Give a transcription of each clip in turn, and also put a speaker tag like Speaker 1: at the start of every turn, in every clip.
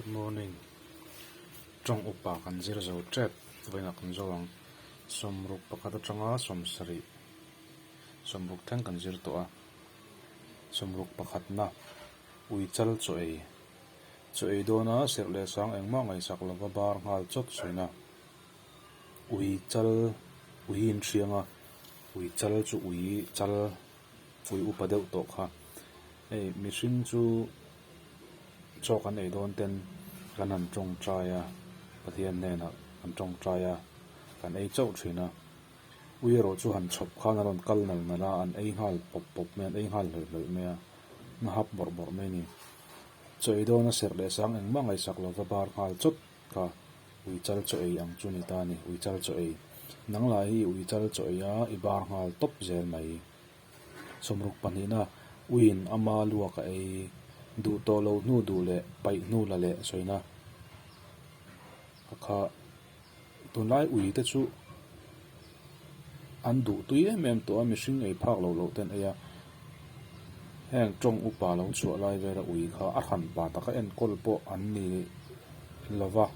Speaker 1: Good morning. Tawng upa kan zir zo tep vawiinah kan zo ang. Sawmruk pakhat atanga sawmsarih sawmruk thleng kan zir tawh a. Sawmruk pakhatna ui chal chaw ei. Chaw ei dawna serh leh sang engmah ngaihsak lova bar nghal chawt sawina. Ui chal ui inhriang a, ui chal chu ui chal ui upa deuh tawh kha. Hei mihring chu chaw kan ei dawn ten kan han tawngtai a, Pathian hnenah kan tawngtai a, kan ei chauh thin a. Ui erawh chu han chhawp khan a rawn kal nal nal a, an ei nghal pawp pawp mai a, an ei nghal hlawih hlawih mai a, a hap bawrh bawrh mai a ni. Chaw ei dawna serh leh sang engmah ngaihsak lova bar nghal chawt kha. Ui chal chaw ei ang chu ni ta a ni, ui chal chaw ei. Nang lah hi ui chal chaw ei a, i bar nghal tawp zel mai. Sawmruk pahnihna, uiin ama luak a ei. Duh tawh lo hnu duh leh paih hnu la leh sawina a kha. Tunlai ui te chu an duh tui em em tawh a, mihring ei phak loh loh te an ei a. Heng tawng upa lo chhuah lai vela ui kha a hran pa taka enkawl pawh an ni lova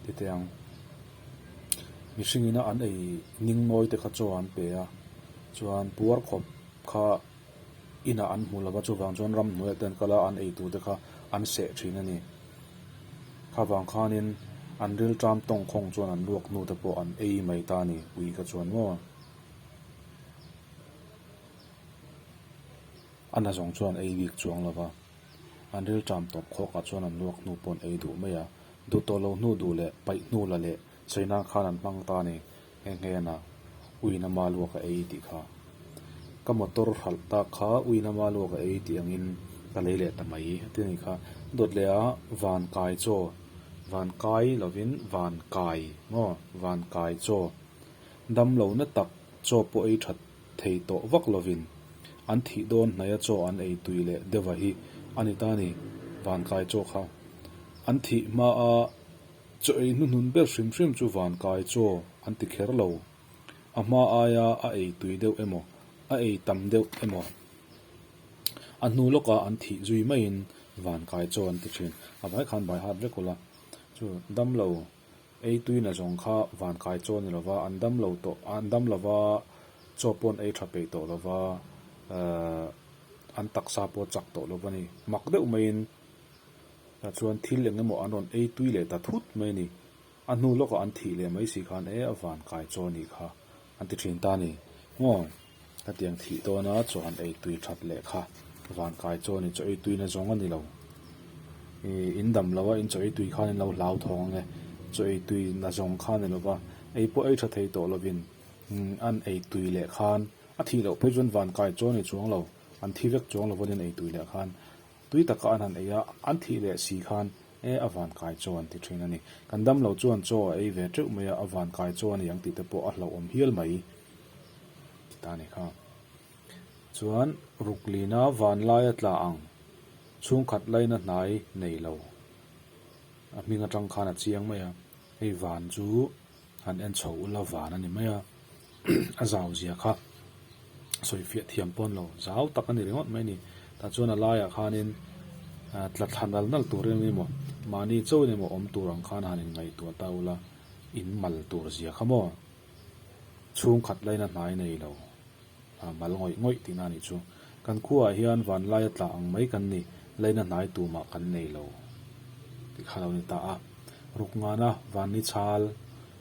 Speaker 1: ti teh ang. Mihring ina an ei ning mawi te kha chaw an pe a, chuan puar khawp kha inah an hmu lova chuvang chuan ramhnuaiah te an kal a, an ei tur te kha an seh thin a ni. Kha vang khanin an rilṭam tawngkhawng chuan an luak hnu te pawh an ei mai ta a ni ui kha chuan maw. A na zawng chuan ei bik chuang lo va, an rilṭam tawp khawkah chuan an luak hnu pawh an ei duh mai a, duh tawh lo hnu duh leh paih hnu la leh sawi nan khan an hmang ta a ni nghe nghe a, uina ma luak a ei tih kha. Ka motor hralh tak kha uina ma luak a ei tih angin ka lei leh ta mai a ti a nih kha. Dawt leh a van kai chaw, van kai lovin van kai maw, van kai chaw, damlo na tak chaw pawh ei that thei tawh vak lovin an thih dawn hnaia chaw an ei tui leh deuha hi a ni ta ni, Vankai chaw kha. An thih hmaa chaw ei hnuhnun ber hrim hrim chu Vankai chaw an ti kher lo. A hma aia a ei tui deuh emaw, a ei tam deuh emaw, a hnu lawka an thih zui maiin Vankai chaw an ti thin. A vai khan bai hat vek ula chu damlo Ei tuina zawng kha van kai chaw ni lova, an dam lo tawh, an dam lova chaw pawh an ei tha peih tawh lova, ehh an taksa pawh a chak tawh lova ni. Mak deuh maiin tah chuan thil eng emaw an rawn ei tui leh ta thut mai a ni. A hnu lawkah an thih leh mai si khan e a van kai chaw a nih kha an ti thin ta a ni. Maw? Hetiang thih dawna chaw han ei tui that leh kha van kai chaw a ni, chaw ei tuina zawng a ni lo. Ih in dam lo a, in chaw ei tui khan in lo hlau thawng ang e, chaw ei tui na zawng kha a ni lo va, ei pawh ei tha thei tawh lovin an ei tui leh khan a thih loh phei chuan van kai chaw a ni chuang lo, an thi vek chuang lo vanin ei tui leh khan tui taka an han ei a, an thih leh si khan e a van kai chaw an ti thin a ni. Kan dam lo chuan chaw a ei ve teuh mai a, a van kai chaw a ni ang tih te pawh a hlauhawm hial mai. Ti ta ni kha. Chuan Ruklina van laia tla ang chhungkhat laina hnai nei lo. A hming atang khan a chiang mai a, hei van chu han en chho ula van a ni mai a, a zau zia kha sawi fiah thiam pawn lo zau tak a ni ringawt mai a ni. Tah chuan a laiah khanin tla thla nal nal tur em emaw mahni chauhin emaw awm tur ang khan han inngaihtuah ta ula in mal tur zia kha maw. Chhungkhat laina hnai nei lo, a mal ngawih ngawih tihna a nih chu. Kan khuaah hian vanlaia tla ang mai kan ni, laina hnai tumah kan nei lo tih kha lo ni ta a. Rukngana vanni chal,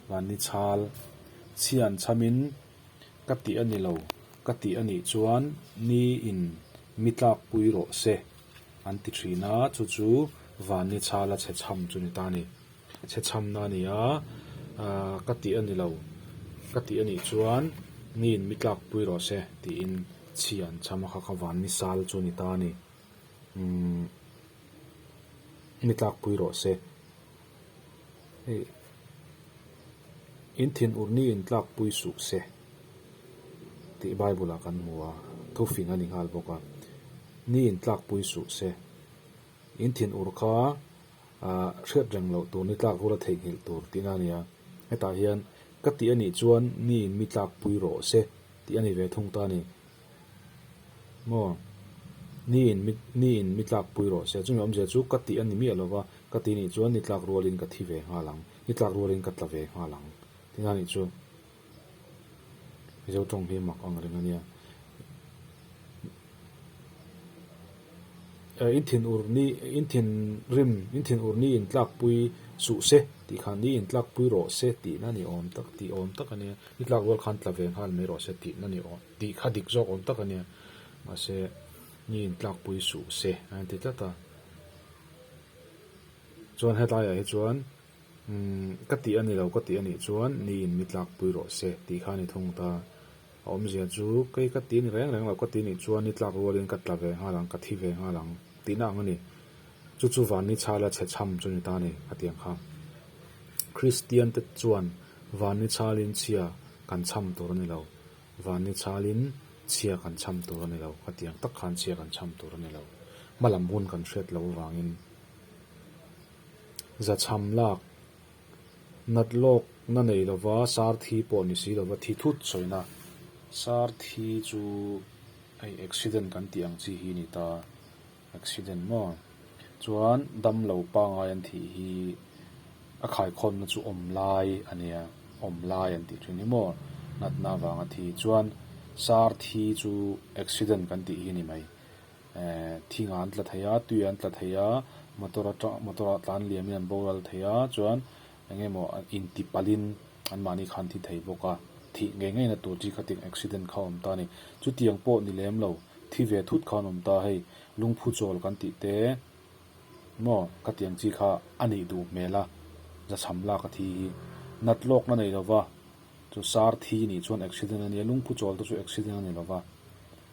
Speaker 1: vanni chal, chhian chhamin ka tih a ni lo, ka tih a nih chuan ni in mi tlakpui rawh se an ti thin a, chu chu vanni chala chhe chham chu ni ta a ni. Chhechhamna a ni a, ka tih a ni lo, ka tih a nih chuan niin mi tlakpui rawh se tiin chhi an chham a, kha kha van ni sal chu a ni ta a ni. Umm mi tlakpui rawh se. Hei in thinur ni in tlakpui suh se tih Bible ah kan hmu a, thufing a ni nghal bawk a, ni in tlakpui suh se. In thinur kha ah hriat reng loh tur ni tlak rula theihnghilh tur tihna a ni a, hetah hian ka tih a nih chuan ni in mi tlak pui rawh se tih a ni ve thung ta a ni. Maw? Ni in mi ni in mi tlak pui rawh se. Chumi awmzia chu ka tih a ni miah lova, ka tih nih chuan ni tlak rualin ka thi ve nghal ang, ni tlak rualin ka tla ve nghal ang. Tina nih chu Mizo tawng hi mak ang reng a nia. In thin ur ni in thin rim in thin ur ni in tlak pui suh se tih khan ni in tlak pui rawh se tihna ni awm tak tih awm tak a nia. Ni tlak rual khan tla ve nghal mai rawh se tihna ni awm tih kha dik zawk awm tak a nia. Mahse ni in tlak pui suh se a inti tlat a. Chuan hetlaiah hi chuan Umm, ka tih a ni lo, ka tih a nih chuan ni in mi tlak pui rawh se tih kha a ni thung ta. A awmzia chu kei ka tih a ni reng reng lo, ka tih a nih chuan ni tlak rualin ka tla ve nghal ang, ka thi ve nghal ang tihna ang a ni. Chu chu van ni chhala chhe chham chu ni ta a ni, ka ti ang kha. Kristian te chuan van ni chhalin chhia kan chham tur a ni lo, van ni chhalin chhia kan chham tur a ni lo, ka ti ang tak khan chhia kan chham tur a ni lo. Hmalam hun kan hriat loh avangin. Zachham lak nat lawk na nei lova sar thi pawh ni si lova thi thut sawina. Sar thi chu hei accident kan tih ang chi hi a ni ta, accident maw? Chuan damlo pangai an thih hi a khaikhawmna chu awm lai a nia, awm lai an tih thin hi maw? Natna avanga thi. Chuan sar thi chu accident kan tih hi a ni mai. Thing ah an tla thei a, tui ah an tla thei a, motor atang motor ah tlan liam in an boral thei a, chuan eng emaw inti palh in an mahni khan thi thei bawk a, thih ngei ngei na tur chi kha tiang accident kha a awm ta a ni. Chutiang pawh ni lem lo, thi ve thut kha an awm ta hei, lungphu chawl kan tih te maw khatiang chi kha a nih duh hmel a, zachham lak a thi hi nat lawk na nei lova, chu sar thi nih chuan accident a nia, lungphu chawl te chu accident a ni lova.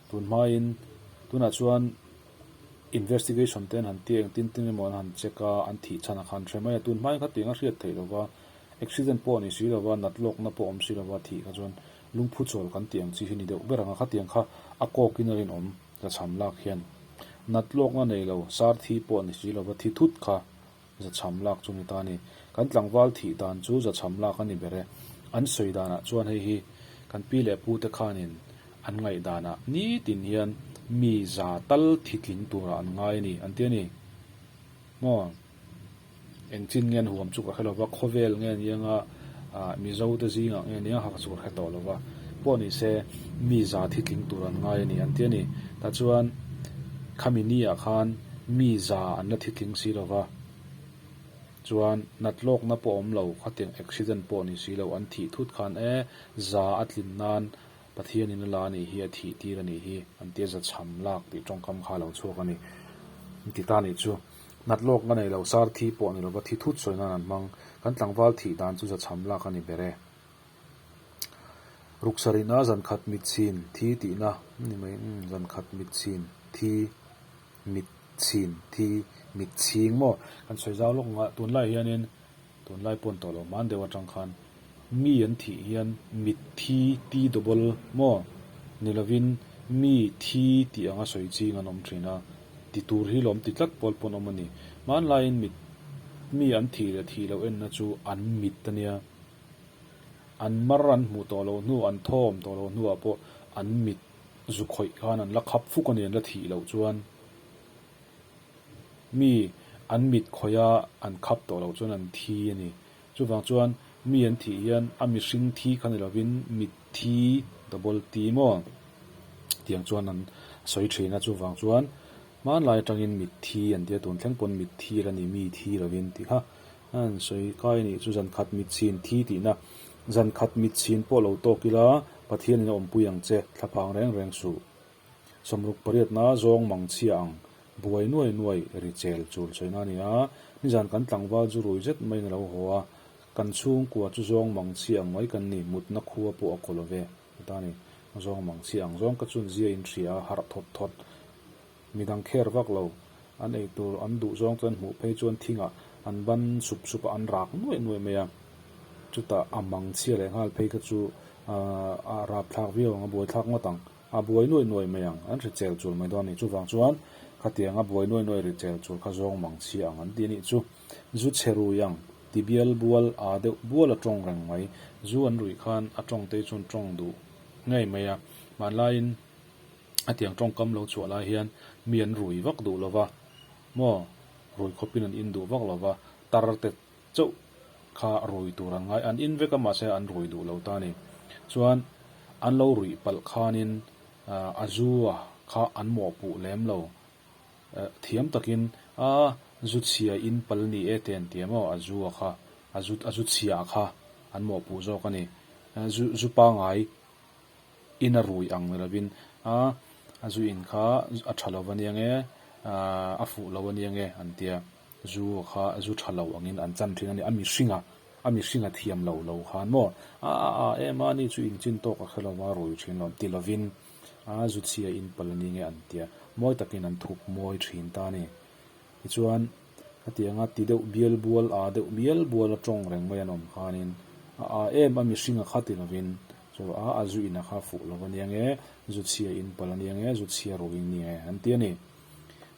Speaker 1: Tun hmain tunah chuan investigation te an han tia engtin tin emaw an han check a, an thih chhan a khan hre mai a. Tun hmain kha tiang a hriat theih lova, accident pawh a ni si lova, nat lawkna pawh a awm si lova thih kha chuan lungphu chawl kan tih ang chi hi ni deuh ber ang a. Khatiang kha a kawkin a rinawm zachham lak hian nat lawkna nei lo, sar thi pawh a ni si lova thi thut kha zachham lak chu ni ta a ni. Kan tlangval thih dan chu zachham lak a ni ber e. An sawi danah chuan hei hi kan pi leh pu te khanin an ngaih danah nitin hian mi za tal thi tling turah an ngai a ni an ti a ni. Maw? Engchin nge an huam chu ka hre lova, khawvel nge ni anga Mizo te zingah nge ni anga ka chu ka hre tawh lova. Pawh ni se mi za thi tling tur an ngai a ni an ti a ni. Tah chuan khami ni ah khan mi za an la thi tling si lova, chuan nat lawkna pawh awm lo, khatiang accident pawh ni si lo an thih thut khan e za a tlin nan Pathian in a la a nih hi, a thih tir a nih hi an tia za chham lak tih tawngkam kha a lo chhuak a ni. An ti ta nih chu. Nat lawkna nei lo, sar thi pawh ni lova thi thut sawi nan an hmang. Kan tlangval thih dan chu za chham lak a ni ber e. Ruksarihna zankhat mit chhin thi tihna ni mai umm zankhat mit chhin thi mit chhin thi mit chhing maw kan sawi zau lawk ang a tunlai hianin tunlai pawn tawh lo hman deuh atang khan mi an thih hian mit thi ti double maw ni lovin mi thi tih anga sawi ching an awm thin a ti tur hi lawm ti tlat pawl pawn awm a ni hmanlaiin mit mi an thih leh thih loh enna chu an mit a nia. An mar an hmuh tawh loh hnu, an thawm tawh loh hnuah pawh an mit zu khawih khan an la khap fuk a ni, an la thih loh chuan mi an mit khawih a an khap tawh loh chuan an thi a ni. Chuvang chuan mi an thih hian a mihring thi kha ni lovin mit thi double T maw tiang chuan an sawi thin a, chuvang chuan hmanlai atangin mit thi an tia tun thleng pawn mit thi la ni mi thi lovin tih kha. An sawi kai a nih chu zan khat mit chhin thi tihna. Zan khat mit chhin pawh lo tawk ila Pathianin a awmpui ang che, thlaphang reng reng suh. Sawmruk pariatna zawng mang chhia ang, buai nuai nuai ri chel chul sawina a ni a. Nizan kan tlangval chu rui zet maiin a lo haw a, kan chhungkua chu zawng mang chhia ang mai kan ni, mutna khua pawh a kaw lo ve. Heta ni, zawng mang chhia ang zawng ka chun zia in hria a, harh thawt thawt. Midang kher vak lo, an ei tur an duh zawng chuan hmuh phei chuan thingah an ban sup sup a, an rak nuaih nuaih mai a. Chutah a mang chhia leh nghal phei kha chu a rap thlak viau ang, a buai thlak ngawt ang, a buai nuaih nuaih mai ang, an hri chel chul mai dawn a ni. Chuvang chuan khatianga buai nuaih nuaih ri chel chul kha zawng mang chhia ang an ti a nih chu. Zu chhe rui ang, ti bial bual aa deuh bual a tawng reng mai. Zu an ruih khan a tawng te chuan tawng duh ngei mai a, hmanlaiin. A tiang tawngkam lo chhuah lai hian Mi an rui vak duh lo va, maw? Rui khawpin an in duh vak lo va, tar te chauh kha rui tur an ngai. An in vek a, mahse an rui duh lo ta a ni. Chuan an lo ruih palh khanin a zu a kha an mawhpuh lem lo. Thiam takin a zu chhia in pal ni e te an ti a maw? A zu a kha, a zu a zu chhia a kha an mawhpuh zawk a ni. Zu zu pangai in a rui ang ni lovin a a zu in kha a tha lo ania nge a fuh lo ania nge an tia zu kha zu tha lo angin an chan thin a ni a mihringa a mihringa thiam lo lo khan maw a a a em a ni chu in chin tawk a hre lo a rui thin lo ti lovin a zu chhia in pal ania nge an tia mawi takin an thup mawi thin ta a ni tichuan Hetianga ti deuh bial bual a deuh bial bual a tawng reng mai an awm khanin a a em a mihring a kha ti lovin chu a a zu in a kha fuh lo ania nge zu chhia in pal ania nge zu chhia rui in nia an ti a ni.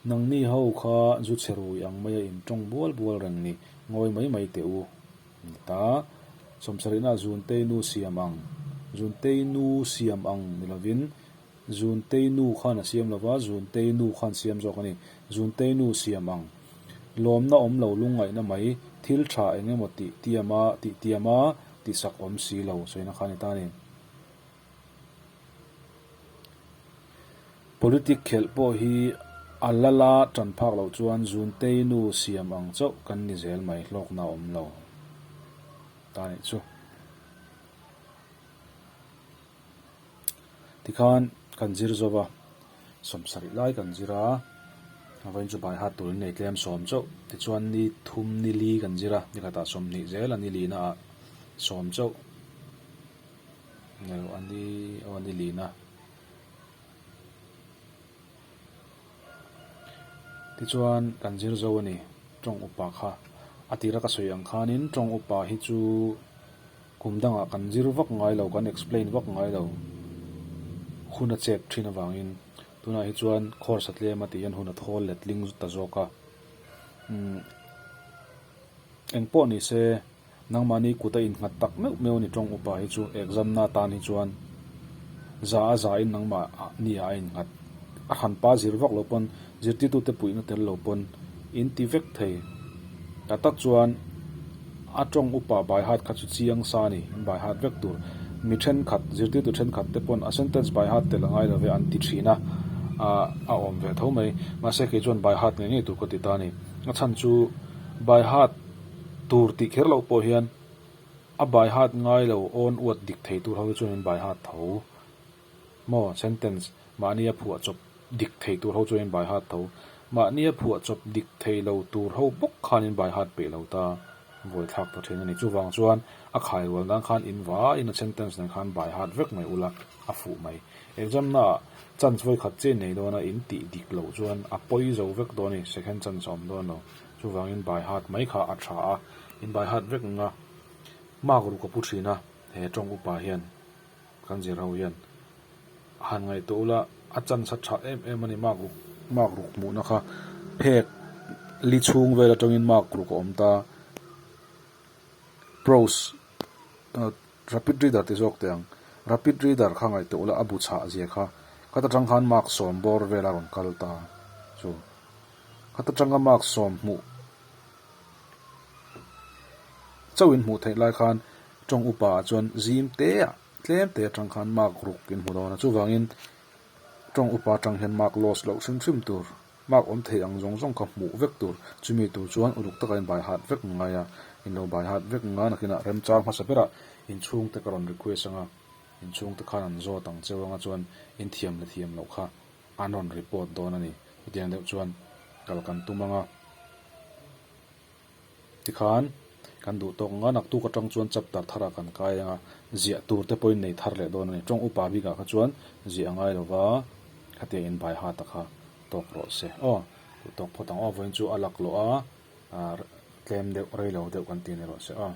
Speaker 1: Nangni ho kha zu chhe rui ang maia in tawng bual bual reng ni ngawi mai mai teh u ni ta. Sawmsarihna Zuntei nu siam ang Zuntei nu siam ang ni lovin Zuntei nu khan a siam lova, Zuntei nu khan siam zawk a ni. Zuntei nu siam ang. Lawmna awm lo lungngaihna mai, thil tha eng emaw tih tiam a, tih tiam a, tihsak awm si lo sawina kha a ni ta a ni. Politic khelh pawh hi a lala tan phak loh chuan Zuntei nu siam ang chauh kan ni zel mai, hlawkna awm lo ta nih chu. Tikhan kan zir zo va, sawmsarih lai kan zir a, a vawiin chu bai hat turin nei tlem sawm chauh. Tichuan ni thum ni li kan zir a, ni khatah sawmhnih zel a ni lina ah sawm chauh nilo a ni aw ni lina. Tichuan kan zir zo a ni tawng upa kha a tira ka sawi ang khanin tawng upa hi chu Kum dangah kan zir vak ngai lo, kan explain vak ngai lo. Hun a chep thin avangin tunah hi chuan course a tlem a tih hian hun a thawl letling ta zawk a. Umm eng pawh ni se nangmahni kut a innghat tak meuh meuh a ni tawng upa hi chu exam na atan hi chuan za a za in nangmah ni ah a innghat. A hranpa zir vak lo pawn zirtirtute puihna tel lo pawn in ti vek thei. Ta tak chuan a tawng upa by heart kha chu chiang sa a ni, in by heart vek tur. Mi thenkhat, zirtirtu thenkhat te pawn a sentence by heart tel a ngai lo ve an ti thin a, a awm ve tho mai. Mahse kei chuan by heart ngei ngei tur ka ti ta a ni. A chhan chu by heart tur tih kher loh pawh hian a by heart ngai lo awn uat dik thei tur ho hi chuan in by heart tho. Maw sentence mahnia phuah chawp dik thei tur ho chuan in by heart tho. Mahnia phuah chawp dik thei lo tur ho bawk khan in by heart peih lo ta vawi thlak ta thin a ni. Chuvang chuan a khai rual nan khan in vaiin a sentence nen khan by heart vek mai ula a fuh mai. Exam na ah chance vawi khat chiah in nei dawn a, in tih dik loh chuan a pawi zo vek dawn a ni, second chance a awm dawn lo. Chuvangin by heart mai kha a tha a, in by heart vek ang a, mark ruk a pu thin a he tawng upa hian. Kan zir ho hian han ngaihtuah ula a chance a tha em em a ni mark ruk mark ruk hmuhna kha phek li chhung vel atangin mark ruk a awm ta prose rapid reader ti zawk teh ang rapid reader kha ngaihtuah ula a bu chhah zia kha khata tang khan mark sawm bawr vel a rawn kal ta chu khata tanga mark sawm hmuh chauh in hmuh theih lai khan tawng upa ah chuan zim te ah tlem te atang khan mark ruk in hmu dawn a chuvangin tawng upa atang hian mark loss loh hrim hrim tur mark awm thei ang zawng zawng kha hmuh vek tur chumi tur chuan uluk taka in bai hat vek ngai a in lo bai hat vek nga nakinah remchang hmasa berah inchhungte ka rawn request anga inchhungte khan an zawt ang cheu anga chuan in thiam la thiam loh kha an rawn report dawn a ni chutiang deuh chuan kal kan tum anga tikhan kan duh tawk ang a naktuk atang chuan chapter thar ah kan kai anga ziah tur te pawhin nei thar leh dawn a ni tawng upa bik ah kha chuan ziah a ngai lova khatiang in bai hat a kha tawk rawh se aw duh tawk phawt ang aw vawiin chu a laklawh a tlem deuh rei lo deuh kan ti ni rawh se aw.